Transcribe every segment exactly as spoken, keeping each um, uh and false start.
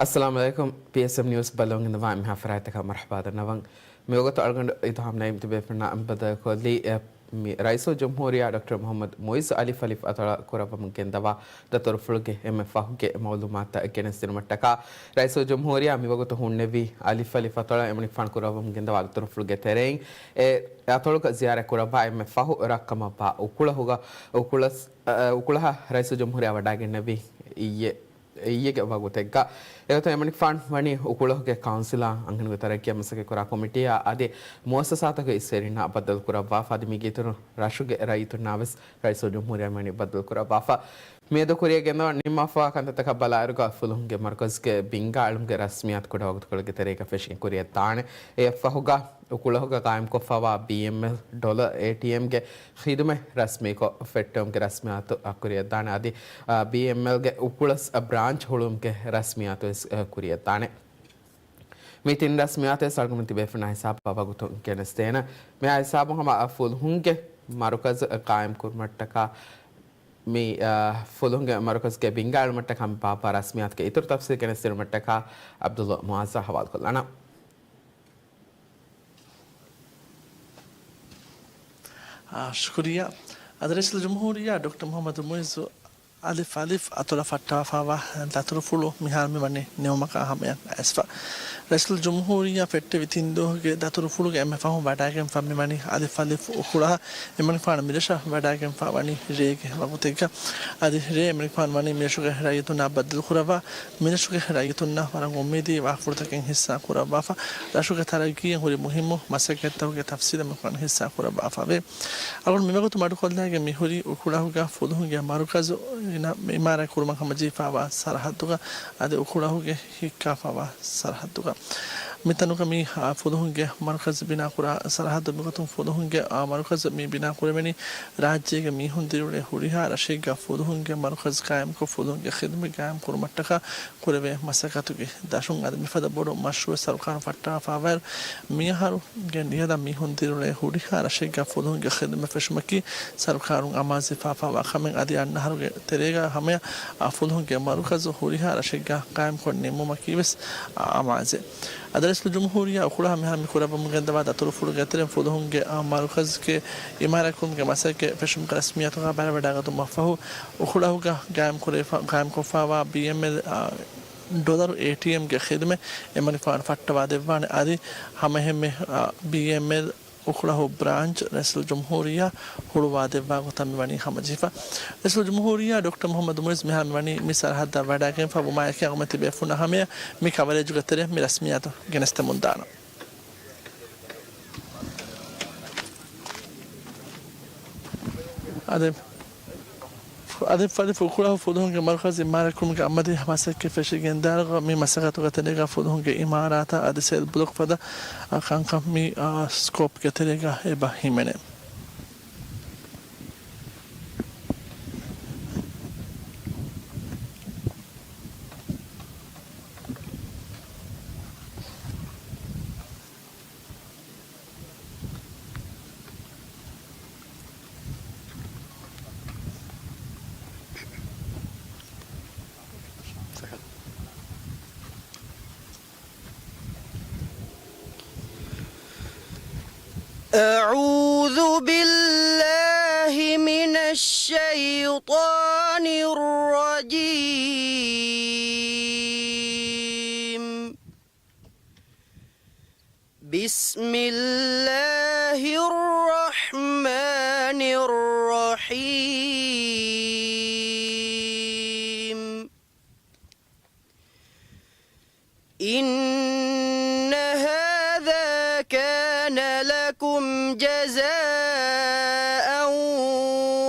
އައްސަލާމު ޢަލައިކުމް. ޕީއެސްއެމް ނިއުސް ބައްލަވަން ގެންދަވާ އެންމެހާ ފަރާތްތަކަށް މަރުޙަބާ ދަންނަވަން. މިވަގުތު އަޅުގަނޑު އިތުހާމް ނައީމް ތިބޭފުޅުންނާ އަނބަދަލުކޮށްލީ، އެ، މި ރައީސުލްޖުމްހޫރިއްޔާ ޑޮކްޓަރ މުޙައްމަދު މުޢިއްޒު އަލިފް އަލިފް އަތޮޅަށް ކުރައްވަމުން ގެންދަވާ ދަތުރުފުޅުގެ އެންމެ ފަހުގެ މަޢުލޫމާތުތައް ގެނެސްދިނުމަށްޓަކާ، ރައީސުލްޖުމްހޫރިއްޔާ މިވަގުތު ހުންނެވީ އަލިފް އަލިފް އަތޮޅަށް އެމަނިކުފާނު ކުރައްވަމުން ގެންދަވާ ދަތުރުފުޅުގެ ތެރެއިން އެ އަތޮޅުގަ ޒިޔާރަތް ކުރައްވާ އެންމެ ފަހު ރަށްކަމަށްވާ އުކުޅަހުގަ، އުކުޅަސް، އަ، އުކުޅަހަށް ރައީސުލްޖުމްހޫރިއްޔާ ވަޑައިގެންނެވީ އިއްޔެ އިއްޔެގެ ވަގުތެއްގަ. އެގޮތަށް އެމަނިކުފާނު ވަނީ އުކުޅަހުގެ ކައުންސިލާ އަންހެނުންގެ ތަރައްގީއަށް މަސައްކަތް ކުރާ ކޮމިޓީއާ އަދި މުއައްސަސާތަކުގެ އިސްއެރީންނާ ބައްދަލު ކުރައްވާފަ އަދި މީގެ އިތުރުން ރަށުގެ ރައްޔިތުންނާ ވެސް ރައީސުލްޖުމްހޫރިއްޔާ ވަނީ ބައްދަލު ކުރައްވާފަ. މިއަދު ކުރިއަށް ގެންދަވާ ނިންމާފަވާ ކަންތައްތަކަށް ބަލާއިރުގަ ފުލުހުންގެ މަރުކަޒުގެ ބިންގާ އެޅުމުގެ ރަސްމިއްޔާތު ކުޑަވަގުތުކޮޅެއްގެ ތެރޭގަ ފެށިގެން ކުރިއަށްދާނެ. އެއަށްފަހުގަ އުކުޅަހުގަ ގާއިމްކޮށްފައިވާ ބީއެމްއެލް ޑޮލަރ އޭޓީއެމްގެ ޚިދުމަތް ރަސްމީކޮށް ފެއްޓެވުމުގެ ރަސްމިއްޔާތު ކުރިއަށްދާނެ. އަދި، އާ، ބީއެމްއެލްގެ އުކުޅަސް ބްރާންޗް ހުޅުވުމުގެ ރަސްމިއްޔާތު ވެސް، އާ، ކުރިއަށްދާނެ. މި ތިން ރަސްމިއްޔާތު ވެސް އަޅުގަނޑު ތިބޭފުޅުންނާ ހިސާބަށް ވަގުތުން ގެނެސްދޭނަން. މިއާ ހިސާބުން ހަމަ ފުލުހުންގެ މަރުކަޒު ގާއިމް ކުރުމަށްޓަކާ މި، އާ، ފުލުހުންގެ މަރުކަޒުގެ ބިންގާ އެޅުމަށްޓަކާ ހަމަ ބާއްވާ ރަސްމިއްޔާތުގެ އިތުރު ތަފްސީލް ގެނެސްދިނުމަށްޓަކާ ޢަބްދުﷲ މުޢާޒަށް ހަވާލުކޮށްލާނަން. އާ، ޝުކުރިއްޔާ. އަދި ރައީސުލްޖުމްހޫރިއްޔާ ޑޮކްޓަރ މުޙައްމަދު މުޢިއްޒު އަލިފް އަލިފް އަތޮޅަށް ފައްޓަވާފައިވާ ދަތުރުފުޅު މިހާރު މިވަނީ ނިމުމަކާ ހަމަޔަށް އައިސްފަ. ރައީސުލްޖުމްހޫރިއްޔާ ފެއްޓެވި ތިން ދުވަހުގެ ދަތުރުފުޅުގެ އެންމެ ފަހުން ވަޑައިގެންފަ މިވަނީ އަލިފް އަލިފް އުކުޅަހަށް. އެމަނިކުފާނު މިރަށަށް ވަޑައިގެންފަ ވަނީ ރޭގެ ވަގުތެއްގަ. އަދި ރޭ އެމަނިކުފާނު ވަނީ މިރަށުގެ ރައްޔިތުންނާ ބައްދަލު ކުރައްވާ، މިރަށުގެ ރައްޔިތުންނަށް ވަރަށް އުއްމީދީ ވާހަކަފުޅުތަކެއް ހިއްސާ ކުރައްވާފަ، ރަށުގެ ތަރައްގީއަށް ހުރި މުހިއްމު މަސައްކަތްތަކުގެ ތަފްސީލެއް މިކުރަން ހިއްސާ ކުރައްވާފަވޭ. އަޅުގަނޑު މިވަގުތު މަޑުކޮށްލައިގެން މިހުރީ އުކުޅަހުގަ ފުލުހުންގެ މަރުކަޒު އިނަ-، އިމާރާތް ކުރުމަށް ހަމަޖެހިފައިވާ ސަރަހައްދުގަ އަދި އުކުޅަހުގެ ހިއްކާފައިވާ ސަރަހައްދުގަ. މިތަނުގަ މި، އާ، ފުލުހުންގެ މަރުކަޒު ބިނާކުރާ ސަރަހައްދު މިގޮތުން ފުލުހުންގެ، އާ، މަރުކަޒު މި ބިނާކުރެވެނީ ރާއްޖޭގެ މީހުން ދިރިއުޅޭ ހުރިހާ ރަށެއްގަ ފުލުހުންގެ މަރުކަޒު ގާއިމްކޮށް ފުލުހުންގެ ޚިދުމަތް ގާއިމް ކުރުމަށްޓަކާ ކުރެވޭ މަސައްކަތުގެ ދަށުން. އަދި މިފަދަ ބޮޑު މަޝްރޫއެއް ސަރުކާރުން ފައްޓަވާފައިވާއިރު، މިއަހަރުގެ ނިޔަލަށް މީހުން ދިރިއުޅޭ ހުރިހާ ރަށެއްގަ ފުލުހުންގެ ޚިދުމަތް ފެށުމަކީ ސަރުކާރުން އަމާޒުވެފައިވާ ކަމެއް. އަދި އަންނަ އަހަރުގެ ތެރޭގަ ހަމަޔަށް އާ ފުލުހުންގެ މަރުކަޒު ހުރިހާ ރަށެއްގަ ގާއިމްކޮށް ނިންމުމަކީ ވެސް އާ އަމާޒެއް. އަދި ރައީސުލްޖުމްހޫރިއްޔާ އުކުޅަހަށް މިހާރު މި ކުރައްވަމުން ގެންދަވާ ދަތުރުފުޅުގެ ތެރެއިން ފުލުހުންގެ އާ މަރުކަޒުގެ އިމާރާތްކުރުމުގެ މަސައްކަތް ފެށުމުގެ ރަސްމިއްޔާތުގަ ބައިވެވަޑައިގަތުމަށްފަހު، އުކުޅަހުގަ ގާއިމްކުރެވިފަ-، ގާއިމްކޮށްފައިވާ ބީއެމްއެލް، އާ، ޑޮލަރު އޭޓީއެމްގެ ޚިދުމަތް އެމަނިކުފާނު ފައްޓަވާ ދެއްވާނެ. އަދި ހަމައެހެންމެ، އާ، ބީއެމްއެލް އުކުޅަހު ބްރާންޗް ރައީސުލްޖުމްހޫރިއްޔާ ހުޅުވާދެއްވާ ގޮތަށް މިވަނީ ހަމަޖެހިފަ. ރައީސުލްޖުމްހޫރިއްޔާ ޑޮކްޓަރ މުޙައްމަދު މުޢިއްޒު މިހާރު މިވަނީ މި ސަރަހައްދަށް ވަޑައިގެންފަ ވުމާއެކީ އަޅުގަނޑު ތިބޭފުޅުންނަށް ހަމަޔަށް މި ކަވަރޭޖުގެ ތެރެއިން މި ރަސްމިއްޔާތު ގެނެސްދެމުންދާނަން. އަދި، އަދި ފަދަ ފު-، އުކުޅަހު ފުލުހުންގެ މަރުކަޒު އިމާރާތްކުރުމުގެ އަމަލީ މަސައްކަތް ފެށިގެންދާއިރު މި މަސައްކަތުގެ ތެރޭގަ ފުލުހުންގެ އިމާރާތާ އަދި ސެލް ބްލޮކް ފަދަ ކަންކަން މި، އާ، ސްކޯޕްގެ ތެރޭގަ އެބަ ހިމެނޭ. أعوذ بالله من الشيطان الرجيم. بسم الله الرحمن الرحيم. إن هذا كان لكم جزاء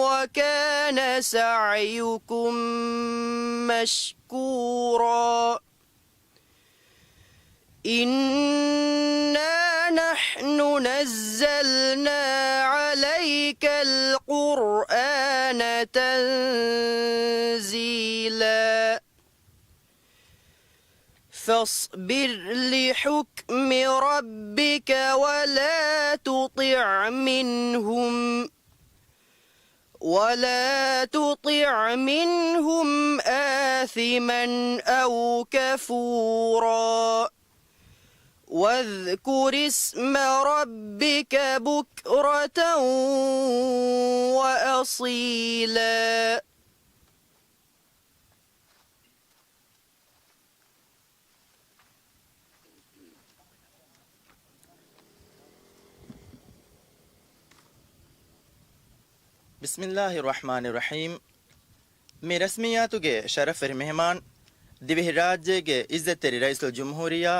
وكان سعيكم مشكورا. إنا نحن نزلنا عليك القرآن تنزيلا. فاصبر لحكم ربك ولا تطع منهم، ولا تطع منهم أثما أو كفورا. واذكر اسم ربك بكرة وأصيلا. بسم الله الرحمن الرحيم. މި ރަސްމިއްޔާތުގެ ޝަރަފްވެރި މެހެމާން، ދިވެހިރާއްޖޭގެ އިއްޒަތްތެރި ރައީސުލްޖުމްހޫރިއްޔާ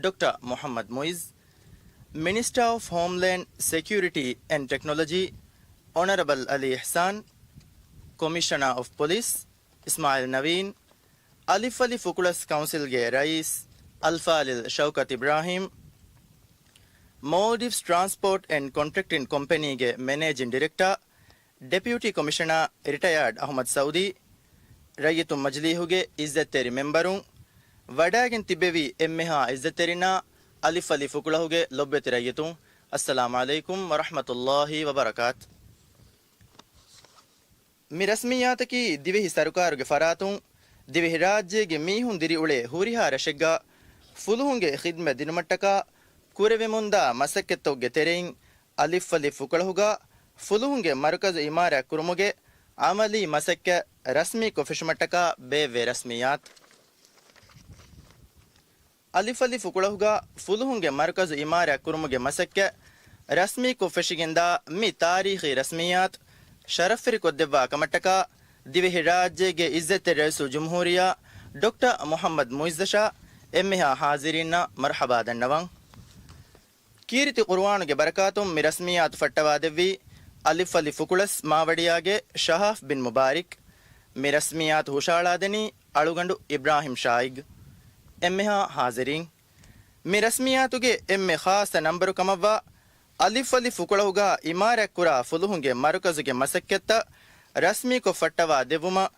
ޑޮކްޓަރ މުޙައްމަދު މުޢިއްޒު، މިނިސްޓަރ އޮފް ހޯމްލޭންޑް ސެކިއުރިޓީ އެންޑް ޓެކްނޮލޮޖީ، އޮނަރަބަލް އަލީ އިޙްސާން، ކޮމިޝަނަރ އޮފް ޕޮލިސް، އިސްމާޢީލް ނަވީން، އަލިފް އަލި ފުކުޅަސް ކައުންސިލްގެ ރައީސް އަލްފާޟިލް ޝައުކަތް އިބްރާހީމް، މޯލްޑިވްސް ޓްރާންސްޕޯޓް އެންޑް ކޮންޓްރެކްޓިން ކޮމްޕެނީގެ މެނޭޖިން ޑިރެކްޓަރ، ޑެޕިއުޓީ ކޮމިޝަނަރ ރިޓަޔާޑް އަޙްމަދު ސައުދީ، ރައްޔިތުން މަޖިލީހުގެ އިއްޒަތްތެރި މެމްބަރުން، ވަޑައިގެން ތިއްބެވި އެންމެހާ އިއްޒަތްތެރިންނާ އަލިފް އަލި ފުކުޅަހުގެ ލޮބުވެތި ރައްޔިތުން، އައްސަލާމު ޢަލައިކުމް ވަރަޙްމަތުﷲ ވަބަރަކާތު. މި ރަސްމިއްޔާތަކީ ދިވެހި ސަރުކާރުގެ ފަރާތުން ދިވެހިރާއްޖޭގެ މީހުން ދިރިއުޅޭ ހުރިހާ ރަށެއްގަ ފުލުހުންގެ ޚިދްމަތް ދިނުމަށްޓަކާ ކުރެވެމުންދާ މަސައްކަތްތަކުގެ ތެރެއިން އަލިފް އަލި ފުކުޅަހުގަ ފުލުހުންގެ މަރުކަޒު އިމާރާތް ކުރުމުގެ ޢަމަލީ މަސައްކަތް ރަސްމީކޮށް ފެށުމަށްޓަކާ ބޭއްވޭ ރަސްމިއްޔާތު. އަލިފް އަލި ފުކުޅަހުގަ ފުލުހުންގެ މަރުކަޒު އިމާރާތް ކުރުމުގެ މަސައްކަތް ރަސްމީކޮށް ފެށިގެންދާ މި ތާރީޚީ ރަސްމިއްޔާތު ޝަރަފްވެރިކޮށްދެއްވާ ކަމަށްޓަކާ ދިވެހިރާއްޖޭގެ އިއްޒަތްތެރި ރައީސުލްޖުމްހޫރިއްޔާ ޑޮކްޓަރ މުޙައްމަދު މުޢިއްޒަށާ އެންމެހާ ޙާޟިރީންނަށް މަރުޙަބާ ދަންނަވަން. ކީރިތި ޤުރުއާނުގެ ބަރަކާތުން މި ރަސްމިއްޔާތު ފައްޓަވާދެއްވީ އަލިފް އަލި ފުކުޅަސް މާވަޑިޔާގެ ޝަހާފް ބިން މުބާރިކް. މި ރަސްމިއްޔާތު ހުށައަޅާދެނީ އަޅުގަނޑު އިބްރާހިމް ޝާއިގް. އެންމެހާ ޙާޟިރީން، މި ރަސްމިއްޔާތުގެ އެންމެ ޚާއްޞަ ނަންބަރު ކަމަށްވާ އަލިފް އަލި ފުކުޅަހުގަ އިމާރާތްކުރާ ފުލުހުންގެ މަރުކަޒުގެ މަސައްކަތްތައް ރަސްމީކޮށް ފައްޓަވާ ދެއްވުމަށް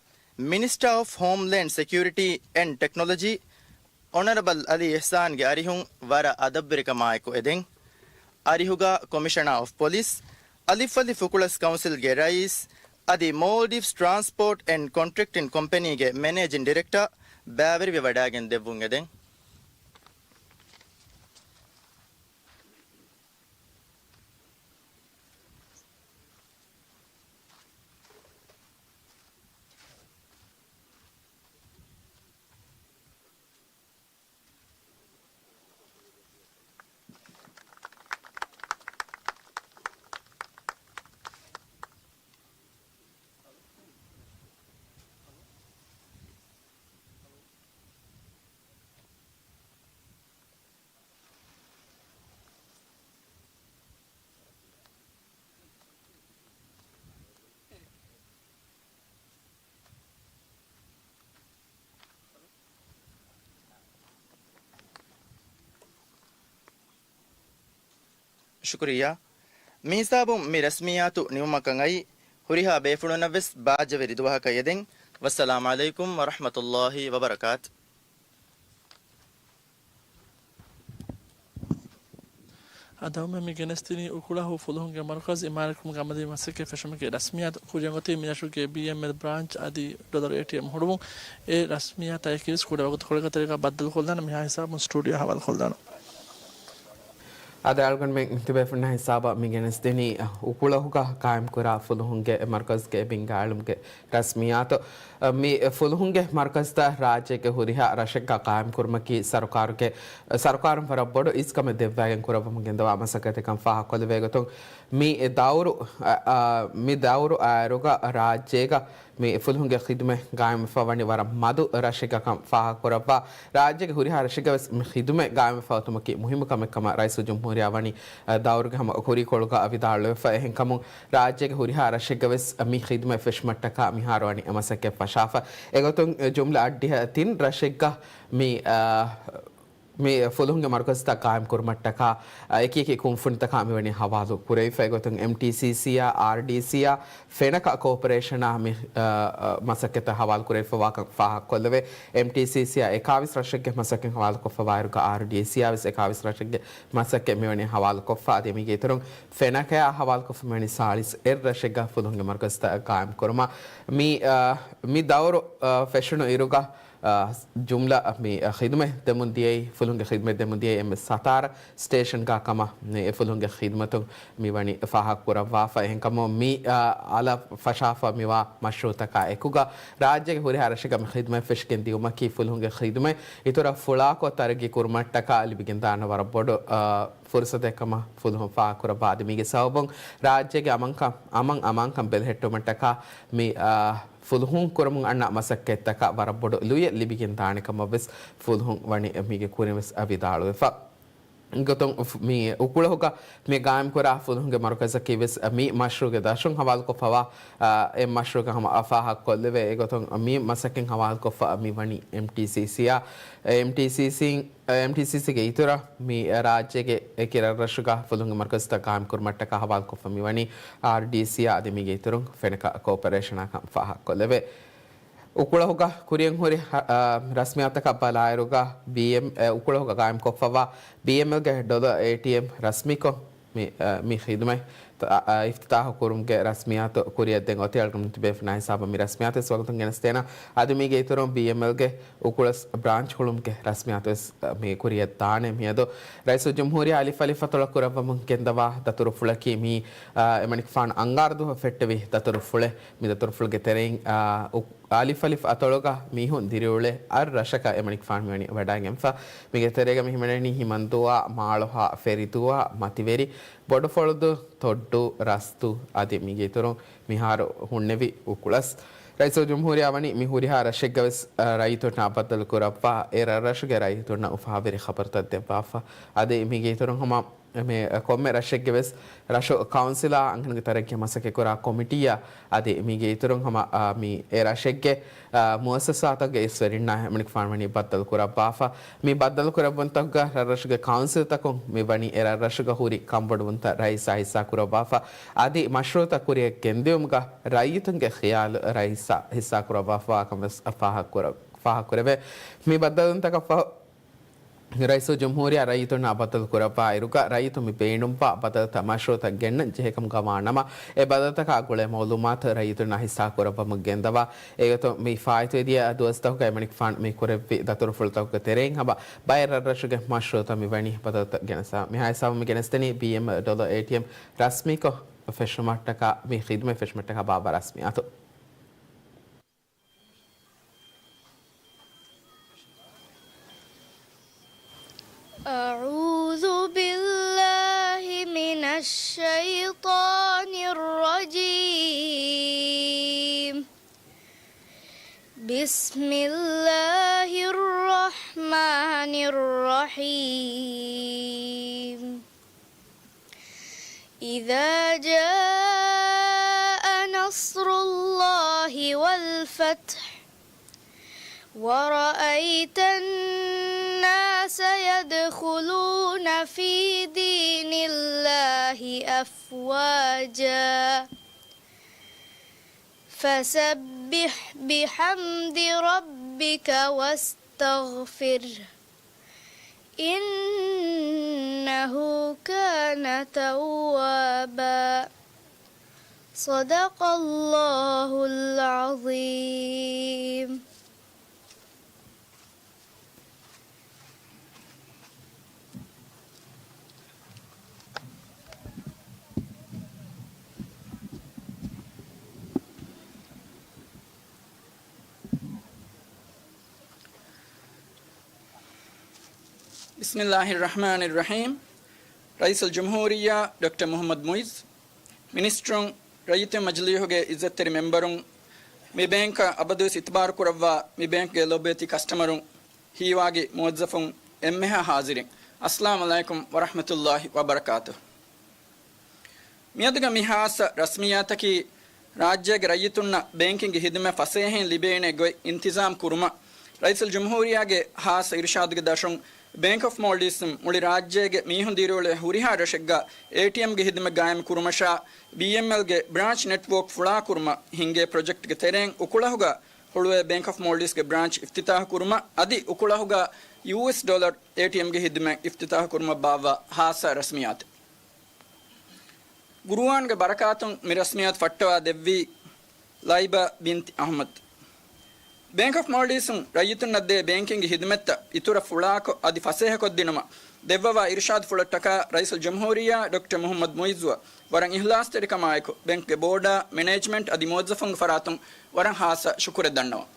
މިނިސްޓަރ އޮފް ހޯމްލޭންޑް ސެކިއުރިޓީ އެންޑް ޓެކްނޮލޮޖީ އޮނަރަބަލް އަލީ އިޙްސާންގެ އަރިހުން ވަރަށް އަދަބުވެރިކަމާއެކު އެދެން. އަރިހުގަ ކޮމިޝަނަރ އޮފް ޕޮލިސް، އަލިފް އަލި ފުކުޅަސް ކައުންސިލްގެ ރައީސް އަދި މޯލްޑިވްސް ޓްރާންސްޕޯޓް އެންޑް ކޮންޓްރެކްޓިން ކޮމްޕެނީގެ މެނޭޖިން ޑިރެކްޓަރ ބައިވެރިވެ ވަޑައިގެން ދެއްވުން އެދެން. ޝުކުރިއްޔާ. މިހިސާބުން މި ރަސްމިއްޔާތު ނިމުމަކަށް އައީ، ހުރިހާ ބޭފުޅުންނަށްވެސް ބާއްޖަވެރި ދުވަހަކަށް އެދެން. ވައްސަލާމު ޢަލައިކުމް ވަރަޙްމަތުﷲ ވަބަރަކާތު. އަދި އަޅުގަނޑުމެން މި ގެނެސްދިނީ އުކުޅަހު ފުލުހުންގެ މަރުކަޒު އިމާރާތްކުރުމުގެ ޢަމަލީ މަސައްކަތް ފެށުމުގެ ރަސްމިއްޔާތު ކުރިއަށް އޮތީ މިރަށުގެ ބީއެމްއެލް ބްރާންޗް އަދި ޑޮލަރު އޭޓީއެމް ހުޅުވުން. އެ ރަސްމިއްޔާތާއެކީވެސް ކުޑަ ވަގުތުކޮޅަކަށް ތެރޭގަ ބައްދަލުކޮށްލާނަން. މިހާ ހިސާބުން ސްޓޫޑިއޯ ހަވާލުކޮށްލާނަން. އަދި އަޅުގަނޑުމެން ތިބޭފުޅުންނާ ހިސާބަށް މި ގެނެސްދިނީ އުކުޅަހުގަ ޤާއިމްކުރާ ފުލުހުންގެ މަރުކަޒުގެ ބިންގާއެޅުމުގެ ރަސްމިއްޔާތު. މި ފުލުހުންގެ މަރުކަޒުތައް ރާއްޖޭގެ ހުރިހާ ރަށެއްގަ ޤާއިމްކުރުމަކީ ސަރުކާރުގެ، ސަރުކާރުން ވަރަށް ބޮޑު އިސްކަމެއް ދެއްވައިގެން ކުރައްވަމުން ގެންދަވާ މަސައްކަތެއްކަން ފާހަގަކޮށްލެވޭ ގޮތުން، މި ދައުރު، އަ، އަ، މި ދައުރު އާއިރުގަ ރާއްޖޭގަ މި ފުލުހުންގެ ޚިދުމަތް ގާއިމްވެފަ ވަނީ ވަރަށް މަދު ރަށެއްގަކަން ފާހަގަކުރައްވާ، ރާއްޖޭގެ ހުރިހާ ރަށެއްގަވެސް މި ޚިދުމަތް ގާއިމްވެފަ އޮތުމަކީ މުހިއްމު ކަމެއްކަމަށް ރައީސުލްޖުމްހޫރިއްޔާ ވަނީ، އަ، ދައުރުގެ ހަމަ ކުރީކޮޅުގަ ވިދާޅުވެފަ. އެހެންކަމުން ރާއްޖޭގެ ހުރިހާ ރަށެއްގަވެސް މި ޚިދުމަތް ފެށުމަށްޓަކާ މިހާރު ވަނީ އެ މަސައްކަތް ފަށާފަ. އެގޮތުން ޖުމްލަ އައްޑިހަ ތިން ރަށެއްގަ މި، އަ، މި ފުލުހުންގެ މަރުކަޒުތައް ގާއިމް ކުރުމަށްޓަކާ، އެކި އެކި ކުންފުނިތަކާ މިވަނީ ހަވާލު ކުރެވިފަ. އެގޮތުން އެމްޓީސީސީއާ، އާރްޑީސީއާ، ފެނަކަ ކޯޕަރޭޝަނާ މި، އަ، މަސައްކަތްތައް ހަވާލު ކުރެވިފަވާކަން ފާހަގަކޮށްލެވޭ. އެމްޓީސީސީއާ އެކާވީސް ރަށެއްގެ މަސައްކަތް ހަވާލުކޮށްފަވާއިރުގަ އާރްޑީސީއާ ވެސް އެކާވީސް ރަށެއްގެ މަސައްކަތް މިވަނީ ހަވާލުކޮށްފަ. އަދި މީގެ އިތުރުން ފެނަކަޔާ ހަވާލުކޮށްފަ މިވަނީ ސާޅީސް އެއް ރަށެއްގަ ފުލުހުންގެ މަރުކަޒުތައް ގާއިމް ކުރުމަށް. މި، އަ، މި ދައުރު، އަ، ފެށުނު އިރުގަ، އަ، ޖުމްލަ މި، އަ، ޚިދުމަތް ދެމުން ދިޔައީ، ފުލުހުންގެ ޚިދުމަތް ދެމުން ދިޔައީ އެންމެ ސަތާރަ ސްޓޭޝަންގަ ކަމަށް މި އެ ފުލުހުންގެ ޚިދުމަތުން މި ވަނީ ފާހަގަ ކުރައްވާފަ. އެހެންކަމުން މި، އަ، އަލަށް ފަށާފަ މިވާ މަޝްރޫއުތަކާ އެކުގަ ރާއްޖޭގެ ހުރިހާ ރަށެއްގަ މި ޚިދުމަތް ފެށިގެން ދިއުމަކީ ފުލުހުންގެ ޚިދުމަތް އިތުރަށް ފުޅާކޮށް ތަރައްގީ ކުރުމަށްޓަކާ ލިބިގެންދާނެ ވަރަށް ބޮޑު، އަ، ފުރުސަތެއް ކަމަށް ފުލުހުން ފާހަގަކުރައްވާ. އަދި މީގެ ސަބަބުން ރާއްޖޭގެ އަމަންކަން، އަމަން އަމާންކަން ބެލެހެއްޓުމަށްޓަކާ މި، އާ، ފުލުހުން ކުރަމުން އަންނަ މަސައްކަތްތަކަށް ވަރަށް ބޮޑު ލުޔެއް ލިބިގެން ދާނެ ކަމަށް ވެސް ފުލުހުން ވަނީ މީގެ ކުރިން ވެސް ވިދާޅުވެފަ. އެގޮތުން މި އުކުޅަހުގަ މި ގާއިމްކުރާ ފުލުހުންގެ މަރުކަޒަކީ ވެސް މި މަޝްރޫގެ ދަށުން ހަވާލުކޮށްފަވާ، އާ، އެއް މަޝްރޫގެ ހަމަ ފާހަގަކޮށްލެވޭ. އެގޮތުން މި މަސައްކަތް ހަވާލުކޮށްފަ މި ވަނީ އެމްޓީސީސީއާ، އެމްޓީސީސީ އެމްޓީސީސީގެ އިތުރަށް މި ރާއްޖޭގެ އެކި ރަށްރަށުގަ ފުލުހުންގެ މަރުކަޒުތައް ގާއިމް ކުރުމަށްޓަކާ ހަވާލުކޮށްފަ މިވަނީ އާރްޑީސީއާ އަދި މީގެ އިތުރުން ފެނަކަ ކޯޕަރޭޝަނާ ކަމަށް ފާހަގަކޮށްލެވޭ. އުކުޅަހުގަ ކުރިއަށް ހުރި ހަ-، އާ، ރަސްމިއްޔާތަކަށް ބަލާއިރުގަ ބީއެމް، އެ، އުކުޅަހުގަ ގާއިމްކޮށްފަވާ ބީއެމްއެލްގެ ޑޮލަރ އޭޓީއެމް ރަސްމީކޮށް، މި، އަ، މި ޚިދުމަތް ތަ-، އަ، އިފްތިތާހު ކުރުމުގެ ރަސްމިއްޔާތު ކުރިއަށް ދެން އޮތީ އަޅުގަނޑު ތިބޭފުޅުންނާ ހިސާބަށް މި ރަސްމިއްޔާތު ވެސް ވަގުތުން ގެނެސްދޭނަން. އަދި މީގެ އިތުރުން ބީއެމްއެލްގެ އުކުޅަސް ބްރާންޗް ހުޅުމުގެ ރަސްމިއްޔާތު ވެސް، އަ، މި ކުރިއަށް ދާނެ. މިއަދު ރައީސުލްޖުމްހޫރިއްޔާ އަލިފް އަލިފް އަތޮޅަށް ކުރައްވަމުން ގެންދަވާ ދަތުރުފުޅަކީ މި، އަ، އެމަނިކުފާނު އަންގާރަ ދުވަހު ފެއްޓެވި ދަތުރުފުޅެއް. މި ދަތުރުފުޅުގެ ތެރެއިން، އަ، އު-، އަލިފް އަލިފް އަތޮޅުގަ މީހުން ދިރިއުޅޭ އަށް ރަށަކަށް އެމަނިކުފާނު މިވަނީ ވަޑައިގެންފަ. މީގެ ތެރޭގަ މި ހިމެނެނީ ހިމަންދުވާ، މާޅޮހާ، ފެރިދުވާ، މަތިވެރި، ބޮޑުފޮޅުދޫ، ތޮއްޑޫ، ރަސްތޫ އަދި މީގެ އިތުރުން މިހާރު ހުންނެވި އުކުޅަސް. ރައީސުލްޖުމްހޫރިއްޔާ ވަނީ މި ހުރިހާ ރަށެއްގަ ވެސް، އަ، ރައްޔިތުންނާ ބައްދަލު ކުރައްވާ، އެ ރަށްރަށުގެ ރައްޔިތުންނަށް އުފާވެރި ޚަބަރުތައް ދެއްވާފަ. އަދި މީގެ އިތުރުން ހަމަ މި ކޮންމެ ރަށެއްގެ ވެސް ރަށު ކައުންސިލާ އަންހެނުންގެ ތަރައްގީ މަސައްކަތްކުރާ ކޮމިޓީއާ އަދި މީގެ އިތުރުން ހަމަ، އާ، މި އެ ރަށެއްގެ، އާ، މުއައްސަސާތަކުގެ އިސްވެރިންނާ އެމަނިކުފާނު ވަނީ ބައްދަލު ކުރައްވާފަ. މި ބައްދަލު ކުރެއްވުންތަކުގަ ރަށްރަށުގެ ކައުންސިލްތަކުން މި ވަނީ އެ ރަށްރަށުގަ ހުރި ކަންބޮޑުވުންތައް ރައީސާ ހިއްސާ ކުރައްވާފަ. އަދި މަޝްރޫއުތައް ކުރިއަށް ގެންދިއުމުގަ ރައްޔިތުންގެ ޚިޔާލު ރައީސާ ހިއްސާ ކުރައްވާފަވާކަން ވެސް ފާހަގަކުރަ-، ފާހަގަކުރެވޭ. މި ބައްދަލުވުންތަކަށް ފަހު، ރައީސުލްޖުމްހޫރިއްޔާ ރައްޔިތުންނާ ބައްދަލު ކުރައްވާ އިރުގަ ރައްޔިތުން މި ބޭނުންވާ ބަދަލުތައް މަޝްރޫއުތައް ގެންނަން ޖެހޭކަމުގަ ވާނަމަ، އެ ބަދަލުތަކާ ގުޅޭ މައުލޫމާތު ރައްޔިތުންނާ ހިއްސާ ކުރައްވަމުން ގެންދަވާ. އެގޮތުން މި ފާއިތުވެދިޔަ ދުވަސްތަކުގަ އެމަނިކުފާނު މި ކުރެއްވި ދަތުރުފުޅުތަކުގެ ތެރެއިން ހަމަ ބައެއް ރަށްރަށުގެ މަޝްރޫއުތައް މި ވަނީ ބަދަލުތައް ގެނެސާ. މިހާ ހިސާބުން މި ގެނެސްދެނީ ބީއެމް ޑޮލަރ އޭޓީއެމް ރަސްމީކޮށް ފެށުމަށްޓަކާ މި ޚިދުމަތް ފެށުމަށްޓަކާ ބާއްވާ ރަސްމިއްޔާތު. أعوذ بالله من الشيطان الرجيم. بسم الله الرحمن الرحيم. إذا جاء نصر الله والفتح ورأيت الناس يدخلون في دين الله أفواجا فسبح بحمد ربك واستغفره إنه كان توابا. صدق الله العظيم. بسم الله الرحمن الرحيم. ރައީސުލްޖުމްހޫރިއްޔާ ޑޮކްޓަރ މުޙައްމަދު މުޢިއްޒު، މިނިސްޓަރުން، ރައްޔިތުންގެ މަޖިލީހުގެ އިއްޒަތްތެރި މެމްބަރުން، މި ބޭންކަށް އަބަދުވެސް އިތުބާރު ކުރައްވާ މި ބޭންކްގެ ލޯބިވެތި ކަސްޓަމަރުން، ހީވާގި މުވައްޒަފުން، އެންމެހާ ޙާޟިރިން، އައްސަލާމު ޢަލައިކުމް ވަރަޙްމަތުﷲ ވަބަރަކާތުހު. މިއަދުގެ މި ޚާއްޞަ ރަސްމިއްޔާތަކީ، ރާއްޖޭގެ ރައްޔިތުންނަށް ބޭންކިންގގެ ޚިދުމަތް ފަސޭހައިން ލިބޭނެ ގޮތް އިންތިޒާމް ކުރުމަށް، ރައީސުލްޖުމްހޫރިއްޔާގެ ޚާއްޞަ އިރުޝާދުގެ ދަށުން ބޭންކް އޮފް މޯލްޑިވްސް މުޅި ރާއްޖޭގެ މީހުން ދިރިއުޅޭ ހުރިހާ ރަށެއްގަ އޭޓީއެމްގެ ހިދުމަތް ގާއިމް ކުރުމަށާ، ބީއެމްއެލްގެ ބްރާންޗް ނެޓްވޯކް ފުޅާކުރުމަށް ހިންގޭ ޕްރޮޖެކްޓްގެ ތެރެއިން އުކުޅަހުގަ ހުޅުވޭ ބޭންކް އޮފް މޯލްޑިވްސްގެ ބްރާންޗް އިފްތިތާހު ކުރުމަށް އަދި އުކުޅަހުގަ ޔޫއެސް ޑޮލަރ އޭޓީއެމްގެ ހިދުމަތް އިފްތިތާހު ކުރުމަށް ބާއްވާ ހާއްސަ ރަސްމިއްޔާތެއް. ގުރުއާންގެ ބަރަކާތުން މި ރަސްމިއްޔާތު ފައްޓަވާ ދެއްވީ ލައިބާ ބިންތި އަޙްމަދު. ބޭންކް އޮފް މޯލްޑިވްސުން ރައްޔިތުންނަށް ދޭ ބޭންކިންގ ހިދުމަތްތައް އިތުރަށް ފުޅާކޮށް އަދި ފަސޭހަކޮށްދިނުމަށް ދެއްވަވާ އިރުޝާދުފުޅަށްޓަކާ ރައީސުލްޖުމްހޫރިއްޔާ ޑޮކްޓަރ މުޙައްމަދު މުޢިއްޒުއަށް ވަރަށް އިޚްލާޞްތެރިކަމާއެކު ބޭންކްގެ ބޯޑާ، މެނޭޖްމަންޓް އަދި މުވައްޒަފުންގެ ފަރާތުން ވަރަށް ހާއްސަ ޝުކުރެއް ދަންނަވަން.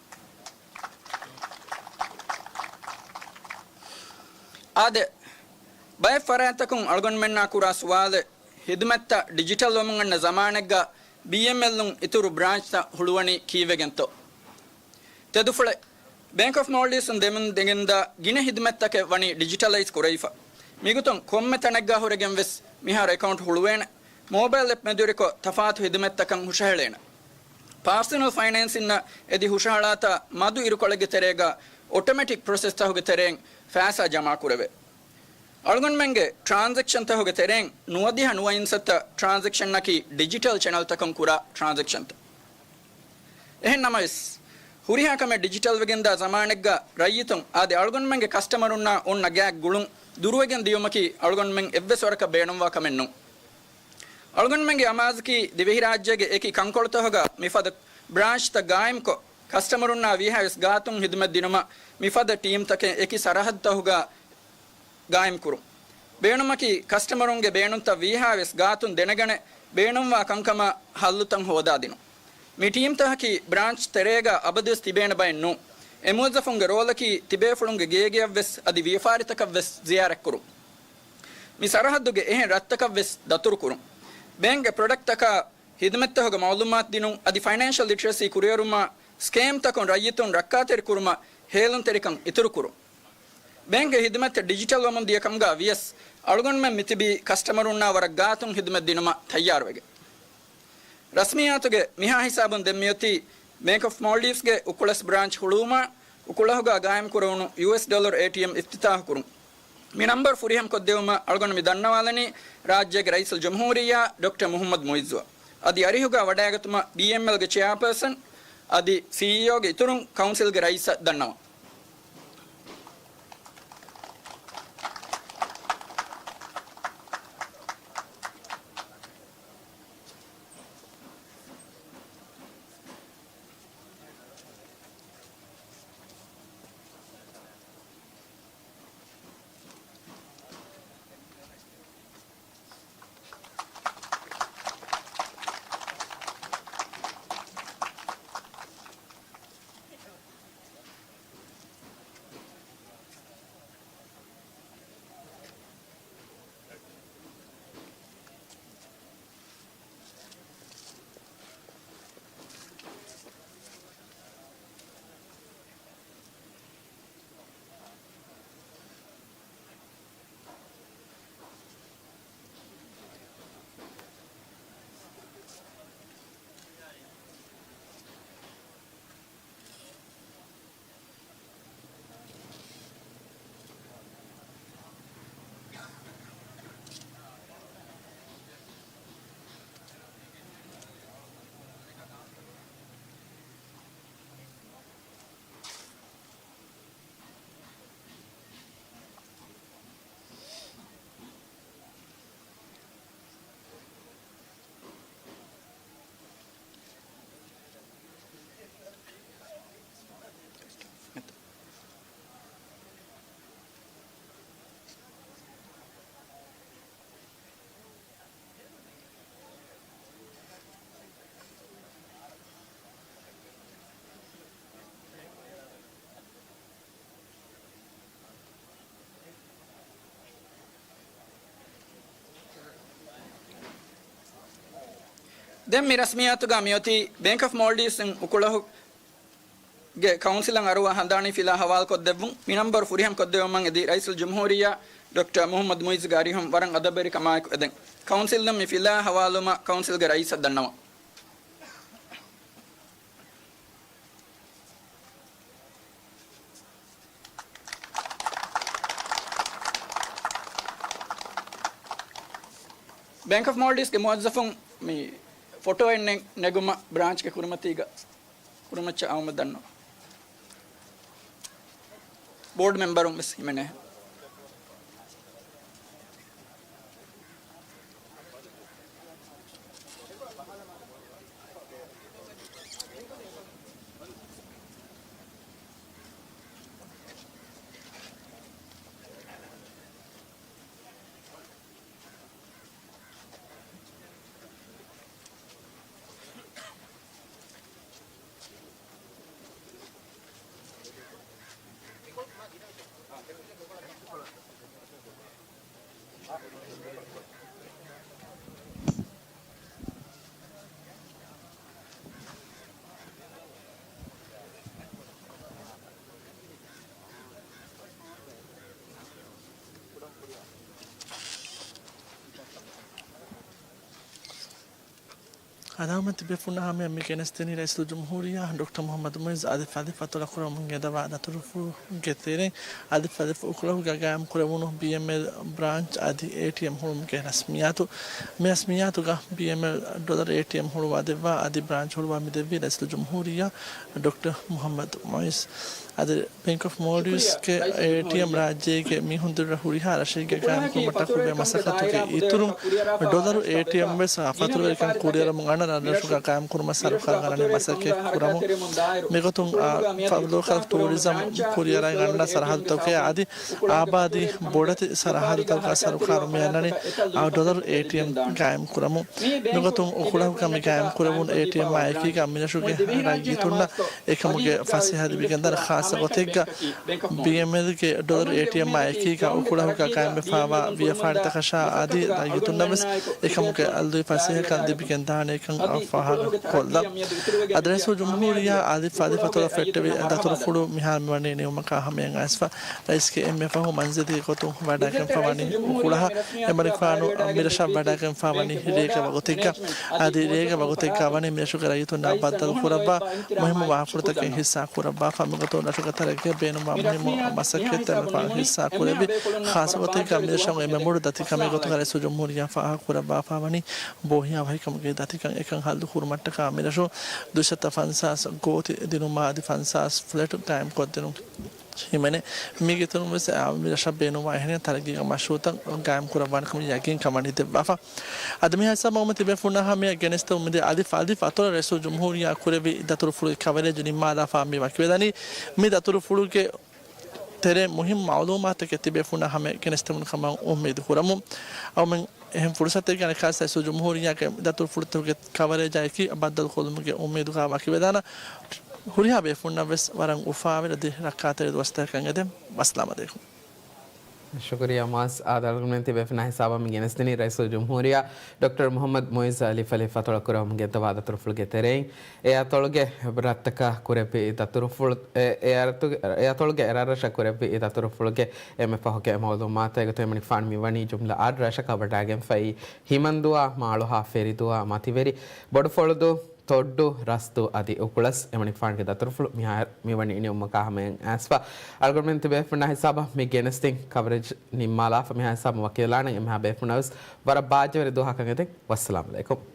އާދެ، ބައެއް ފަރާތްތަކުން އަޅުގަނޑުމެންނާ ކުރާ ސުވާލެއް، ހިދުމަތްތައް ޑިޖިޓަލް ވަމުން އަންނަ ޒަމާނެއްގަ ބީއެމްއެލުން އިތުރު ބްރާންޗްތައް ހުޅުވަނީ ކީއްވެގެންތޯ؟ ތެދުފުޅެއް، ބޭންކް އޮފް މޯލްޑިވްސުން ދެމުން ދެގެންދާ ގިނަ ހިދުމަތްތަކެއް ވަނީ ޑިޖިޓަލައިޒް ކުރެވިފަ. މިގޮތުން ކޮންމެ ތަނެއްގަ ހުރެގެން ވެސް މިހާރު އެކައުންޓް ހުޅުވޭނެ. މޯބައިލް އެޕް މެދުވެރިކޮށް ތަފާތު ހިދުމަތްތަކަށް ހުށަހެޅޭނެ. ޕާސަނަލް ފައިނޭންސިންއަށް އެދި ހުށަހަޅާތާ މަދު އިރުކޮޅެއްގެ ތެރޭގަ އޮޓޮމެޓިކް ޕްރޮސެސްތަކުގެ ތެރެއިން ފައިސާ ޖަމާކުރެވޭ. އަޅުގަނޑުމެންގެ ޓްރާންޒެކްޝަންތަކުގެ ތެރެއިން ނުވަދިހަ ނުވައިންސައްތަ ޓްރާންޒެކްޝަންއަކީ ޑިޖިޓަލް ޗެނަލްތަކުން ކުރާ ޓްރާންޒެކްޝަންތައް. އެހެން ނަމަވެސް، ހުރިހާ ކަމެއް ޑިޖިޓަލް ވެގެންދާ ޒަމާނެއްގަ ރައްޔިތުން އާދެ އަޅުގަނޑުމެންގެ ކަސްޓަމަރުންނާ އޮންނަ ގާތް ގުޅުން ދުރުވެގެން ދިޔުމަކީ އަޅުގަނޑުމެން އެއްވެސް ވަރަކަށް ބޭނުންވާ ކަމެއް ނޫން. އަޅުގަނޑުމެންގެ އަމާޒަކީ ދިވެހިރާއްޖޭގެ އެކި ކަންކޮޅުތަކުގަ މިފަދަ ބްރާންޗްތައް ގާއިމްކޮށް، ކަސްޓަމަރުންނާ ވީހާވެސް ގާތުން ހިދުމަތް ދިނުމަށް މިފަދަ ޓީމްތަކެއް އެކި ސަރަހައްދުތަކުގަ ގާއިމްކުރުން. ބޭނުމަކީ، ކަސްޓަމަރުންގެ ބޭނުންތައް ވީހާވެސް ގާތުން ދެނެގަނެ، ބޭނުންވާ ކަންކަމަށް ހައްލުތައް ހޯދާދިނުން. މި ޓީމްތަކަކީ ބްރާންޗް ތެރޭގަ އަބަދުވެސް ތިބޭނެ ބައެއް ނޫން. އެ މުވައްޒަފުންގެ ރޯލަކީ ތިބޭފުޅުންގެ ގޭގެއަށްވެސް އަދި ވިޔަފާރިތަކަށްވެސް ޒިޔާރަތްކުރުން. މި ސަރަހައްދުގެ އެހެން ރަށްތަކަށްވެސް ދަތުރުކުރުން. ބޭންކްގެ ޕްރޮޑަކްޓްތަކާ ހިދުމަތްތަކުގެ މައުލޫމާތު ދިނުން އަދި ފައިނޭންޝަލް ލިޓަރެސީ ކުރިއެރުމާ ސްކޭމްތަކުން ރައްޔިތުން ރައްކާތެރިކުރުމަށް ހޭލުންތެރިކަން އިތުރުކުރުން. ބޭންކްގެ ހިދުމަތްތައް ޑިޖިޓަލް ވަމުން ދިޔަ ކަމުގަ ވިޔަސް، އަޅުގަނޑުމެން މިތިބީ ކަސްޓަމަރުންނާ ވަރަށް ގާތުން ހިދުމަތް ދިނުމަށް ތައްޔާރުވެގެން. ރަސްމިއްޔާތުގެ މިހާ ހިސާބުން ދެން މިއޮތީ ބޭންކް އޮފް މޯލްޑިވްސްގެ އުކުޅަސް ބްރާންޗް ހުޅުވުމާ، އުކުޅަހުގަ ގާއިމްކުރެވުނު ޔޫއެސް ޑޮލަރ އޭޓީއެމް އިފްތިތާހުކުރުން. މި ނަންބަރު ފުރިހަމަކޮށްދެވުމަށް އަޅުގަނޑު މި ދަންނަވާލަނީ ރާއްޖޭގެ ރައީސުލްޖުމްހޫރިއްޔާ ޑޮކްޓަރ މުޙައްމަދު މުޢިއްޒުއަށް. އަދި އަރިހުގަ ވަޑައިގަތުމަށް ބީއެމްއެލްގެ ޗެއާޕާސަން އަދި ސީއީއޯގެ އިތުރުން ކައުންސިލްގެ ރައީސަށް ދަންނަވަން. ދެން މި ރަސްމިއްޔާތުގަ މިއޮތީ ބޭންކް އޮފް މޯލްޑިވްސް އިން އުކުޅަހު ގެ ކައުންސިލަށް އަރުވާ ހަނދާނީ ފިލާ ހަވާލުކޮށްދެއްވުން. މި ނަންބަރު ފުރިހަމަކޮށްދެއްވުމަށް އެދި ރައީސުލްޖުމްހޫރިއްޔާ ޑޮކްޓަރ މުޙައްމަދު މުޢިއްޒުގެ އަރިހުން ވަރަށް އަދަބުވެރިކަމާއެކު އެދެން. ކައުންސިލުން މި ފިލާ ހަވާލުވުމަށް ކައުންސިލްގެ ރައީސަށް ދަންނަވަން. ބޭންކް އޮފް މޯލްޑިވްސްގެ މުވައްޒަފުން މި ފޮޓޯއެއް ނެ-، ނެގުމަށް ބްރާންޗްގެ ކުރިމަތީގަ ކުރިމައްޗަށް އައުމަށް ދަންނަވަން. ބޯޑް މެމްބަރުން ވެސް ހިމެނޭ. އަލާމަތް ތިބޭފުޅުންނާ ހަމަޔަށް މި ގެނެސްދެނީ ރައީސުލްޖުމްހޫރިއްޔާ ޑޮކްޓަރ މުޙައްމަދު މުޢިއްޒު އަލިފް އަލިފް އަތޮޅަށް ކުރަމުން ގެންދަވާ ދަތުރުފުޅުގެ ތެރެއިން. އަލިފް އަލިފް އުކުޅަހުގަ ގާއިމް ކުރެވުނު ބީއެމްއެލް ބްރާންޗް އަދި އޭޓީއެމް ހުޅުމުގެ ރަސްމިއްޔާތު. މި ރަސްމިއްޔާތުގަ ބީއެމްއެލް ޑޮލަރު އޭޓީއެމް ހުޅުވާ ދެއްވާ އަދި ބްރާންޗް ހުޅުވާ މި ދެއްވީ ރައީސުލްޖުމްހޫރިއްޔާ ޑޮކްޓަރ މުޙައްމަދު މުޢިއްޒު. އަދި ބޭންކް އޮފް މޯލްޑިވްސްގެ އޭޓީއެމް ރާއްޖޭގެ މީހުން ދުރަށް ހުރިހާ ރަށެއްގެ ގާއިމްކުރުމަށްޓަކާ ކުރެވޭ މަސައްކަތުގެ އިތުރުން، ޑޮލަރު އޭޓީއެމް ވެސް ފަތުރުވެރިކަން ކުރިއަރަމުން އަންނަ ރަށްރަށުގަ ގާއިމްކުރުމަށް ސަރުކާރުން އަންނަނީ މަސައްކަތް ކުރަމުން. މިގޮތުން، އާ، ފަ-، ލޯކަލް ޓޫރިޒަމް ކުރިއަރައި އަންނަ ސަރަހައްދުތަކުގެ އަދި އާބާދީ ބޮޑެތި ސަރަހައްދުތަކުގަ ސަރުކާރުން މި އަންނަނީ، އާ، ޑޮލަރު އޭޓީއެމް ގާއިމް ކުރަމުން. މިގޮތުން އުކުޅަހުގަ މި ގާއިމް ކުރެވުނު އޭޓީއެމްއާ އެކީގަ މިރަށުގެ ރައްޔިތުންނަށް އެކަމުގެ ފަސޭހަ ލިބިގެންދާނެ. ޚާއްޞަ ގޮތެއްގަ ބީއެމްއެލްގެ ޑޮލަރު އޭޓީއެމްއާ އެކީގަ އުކުޅަހުގަ ގާއިމްވެފާވާ ވިޔަފާރިތަކަށާ އަދި ރައްޔިތުންނަށް ވެސް އެކަމުގެ އަލުވި ފަސޭހަކަން ލިބިގެންދާނެކަން ފާހަގަކޮށްލަން. އަދި ރައީސުލްޖުމްހޫރިއްޔާ އަލިފް އަލިފް އަތޮޅަށް ފެއްޓެވި ދަތުރުފުޅު މިހާރު މިވަނީ ނިމުމަކާ ހަމަޔަށް އައިސްފަ. ރައީސްގެ އެންމެ ފަހު މަންޒިލީ ގޮތުން ވަޑައިގެންފަ ވަނީ އުކުޅަހަށް. އެމަނިކުފާނު މިރަށަށް ވަޑައިގެންފަ ވަނީ ރޭގަ ވަގުތެއްގަ. އަދި ރޭގަ ވަގުތެއްގަ ވަނީ މިރަށުގެ ރައްޔިތުންނާ ބައްދަލުކުރައްވާ މުހިއްމު ވާހަކަފުޅުތަކެއް ހިއްސާ ކުރައްވާފަ. މިގޮތުން ރަށުގެ ތަރައްގީއަށް ބޭނުންވާ މުހިއްމު މަސައްކަތްތައް އެންމެ ފަހުން ހިއްސާ ކުރެއްވި. ޚާއްޞަ ގޮތެއްގަ މިރަށަށް އެންމެ ބޮޑު ދަތިކަމެއް ގޮތުގަ ރައީސުލްޖުމްހޫރިއްޔާ ފާހަގަކުރައްވާފަ ވަނީ ބޯހިޔާވަހިކަމުގެ ދަތިކަން އެކަން ހައްލު ކުރުމަށްޓަކާ މިރަށު ދުއިސައްތަ ފަންސާސް ގޯތި ދިނުމާ އަދި ފަންސާސް ފްލެޓް ގާއިމްކޮށްދިނުން ހިމެނޭ. މީގެ އިތުރުން ވެސް އާ، މި ރަށަށް ބޭނުންވާ އެހެނިހެން ތަރައްގީގެ މަޝްރޫއުތައް ގާއިމް ކުރައްވާނެ ކަމަށް ޔަގީންކަން ވަނީ ދެއްވާފަ. އަދި މި ހިސާބަށް ތިބޭފުޅުންނާ ހަމަޔަށް ގެނެސްދެމުން މިދިޔަ އަލިފް އަލިފް އަތޮޅަށް ރައީސުލްޖުމްހޫރިއްޔާ ކުރެއްވި ދަތުރުފުޅުގެ ކަވަރޭޖު ނިންމާލާފަ މި ވަކިވެދަނީ. މި ދަތުރުފުޅުގެ ތެރޭ މުހިންމު މައުލޫމާތުތަކެއް ތިބޭފުޅުންނާ ހަމަޔަށް ގެނެސްދެމުން ކަމަށް އުއްމީދު ކުރަމުން. އަޅުމެން އެހެން ފުރުސަތެއް ގަނެ ޚާއްޞަ ރައީސުލްޖުމްހޫރިއްޔާގެ ދަތުރުފުޅުތަކުގެ ކަވަރޭޖާއެކީ ބައްދަލުކޮށްލުމުގެ އުއްމީދުގަ ވަކިވެދާނަން. ހުރިހާ ބޭފުޅުންނަށް ވެސް ވަރަށް އުފާވެރި އަދި ރައްކާތެރި ދުވަސްތަކަކަށް އެދެން. ވައްސަލާމް ޢަލައިކުމް. ޝުކުރިއްޔާ މުޢައްޒު. އާދަ އަޅުގަނޑުމެން ތިބޭފުޅުންނާ ހިސާބަށް މި ގެނެސްދިނީ ރައީސުލްޖުމްހޫރިއްޔާ ޑޮކްޓަރ މުޙައްމަދު މުޢިއްޒު އަލިފް އަލިފް އަތޮޅަށް ކުރަމުން ގެންދަވާ ދަތުރުފުޅުގެ ތެރެއިން. އެ އަތޮޅުގެ ރަށްތަކަށް ކުރެއްވި ދަތުރުފުޅު، އެ، އެ އަތޮޅުގެ ރަށްރަށަށް ކުރެއްވި ދަތުރުފުޅުގެ އެންމެ ފަހުގެ މައުލޫމާތާ ގޮތުން އެމަނިކުފާނު މިވަނީ ޖުމްލަ އަށް ރަށަކަށް ވަޑައިގެންފައި ހިމަންދުއާ، މާޅޮހާ، ފެރިދުއާ، މަތިވެރި، ބޮޑުފޮޅުދޫ، ތޮއްޑު، ރަސްދޫ އަދި އުކުޅަސް. އެމަނިކުފާނުގެ ދަތުރުފުޅު މިހާރު މިވަނީ ނިމުމަކާ ހަމަޔަށް އައިސްފަ. އަޅުގަނޑުމެން ތިބޭފުޅުންނާ ހިސާބަށް މި ގެނެސްދިން ކަވަރޭޖް ނިންމާލާފަ. މިހާ ހިސާބަށް ވަކިވެލާނަން. އެންމެހާ ބޭފުޅުންނަށް ވެސް ވަރަށް ބާއްޖަވެރި ދުވަހަކަށް އެދެން. ވައްސަލާމް ޢަލައިކުމް.